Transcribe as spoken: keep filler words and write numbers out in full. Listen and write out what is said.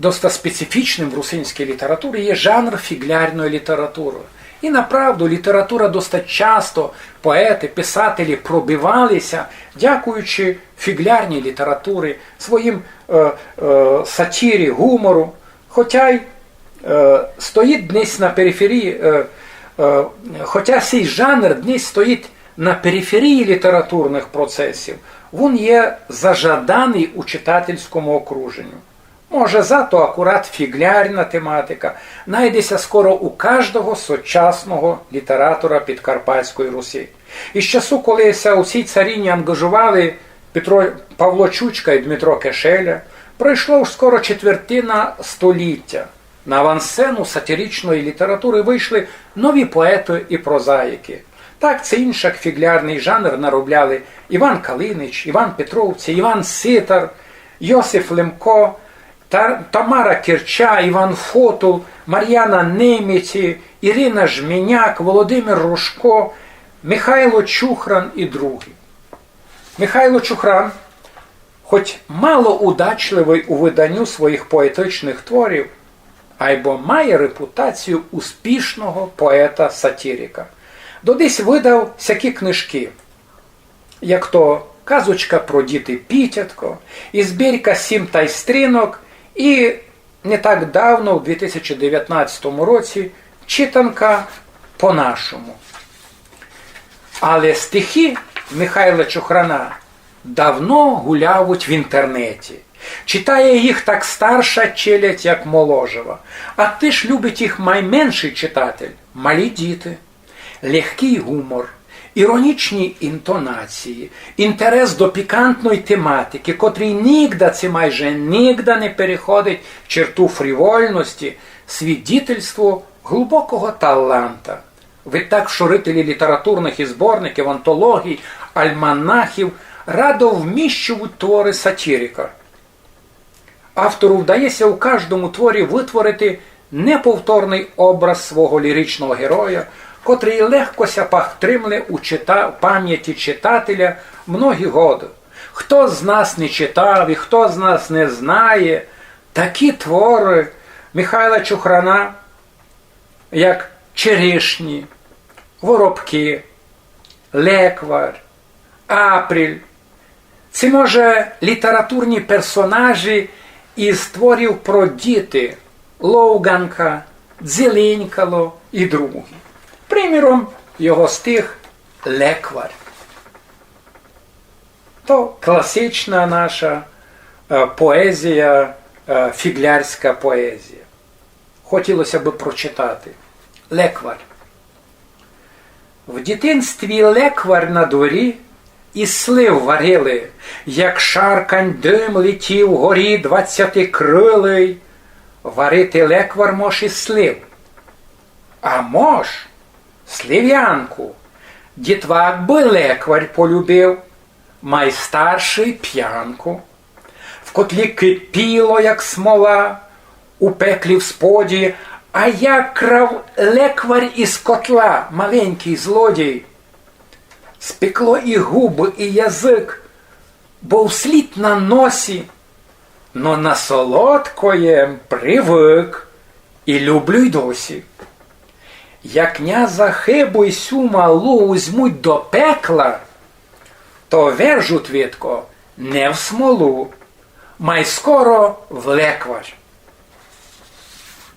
Доста специфічным в русинській літературі є жанр фіґлярної літературы. І направду, література доста часто, поеты, писателі пробивали ся, дякуючи фіґлярній літературі, своїм е, е, сатирі, гумору. Хотя й е, стоїть днесь на периферії, е, е, хотя сей жанр днесь стоїть на периферії літературных процесів, вун є зажаданый у читательському окруженю. Може, зато акурат фіґлярна тематика найде ся скоро у каждого сучасного літератора Підкарпатської Русі. Із часу, коли ся у сій царині анґажували Петро, Павло Чучка і Дмитро Кешеля, пройшло уж скоро четвертина століття. На авансцену сатиричної літературы вышли нові поеты і прозаїкы. Так ци иншак фіґлярный жанр наробляли Іван Калинич, Іван Петровцій, Іван Ситар, Йосиф Лемко, Та-, Тамара Керча, Іван Фотул, Мар'яна Немеці, Ірина Жміняк, Володимир Рожко, Михайло Чухран і другі. Михайло Чухран, хоть мало удачливый у выданню своїх поетичных творів, айбо має репутацію успішного поета-сатирика. Додись выдав сякі книжкы, як то «Казочка про діти Пітятко», і збірка «Сім тайстринок», і не так давно, у дві тисячі девятнадцятому році, читанка «По-нашому». Але стихы Михайла Чухрана давно гулявуть в інтернеті. Читає їх так старша челядь, як моложава. А тыж любить їх майменшый читатель, малі діти. Легкый гумор, іронічні інтонації, інтерес до пікантної тематикы, котрый нигда, ци майже нигда не переходить черту фрівольности, свідітельство глубокого таланта. Відтак вшорителі літературных і зборників, антологій, альманахів радо вміщувуть творы сатирика. Автору вдає ся у каждому творі вытворити неповторный образ свого ліричного героя, котрый легко ся пахтримле у чита-, памяти читателя многі годы. Хто з нас не читав і хто з нас не знає такі творы Михайла Чухрана, як «Черешні», «Воробкы», «Леквар», «Апріль». Ци, може, літературні персонажі із творів про діти: «Ловґанка», «Дзеленькало» і другі. Приміром, його стих «Леквар». То класична наша е, поезія, е, фіґлярська поезія. Хотілося бы прочитати. Леквар. В дітинстві леквар на дворі із слив варили, як шаркань дым летів горі двадцятикрылый. Варити леквар мож із слив. А мож сливянку. Дітвак бы леквар полюбив, май старшый пянку. В котлі кипіло, як смола, у пеклі в споді, а як крав леквар із котла маленькый злодій. Спекло і губы, і язык, бо вслід на носі, но на солодкоє привык і люблю й досі. Як князя Хибу й сю малу узьмуть до пекла, то вержуть видко не в смолу, май скоро в леквар.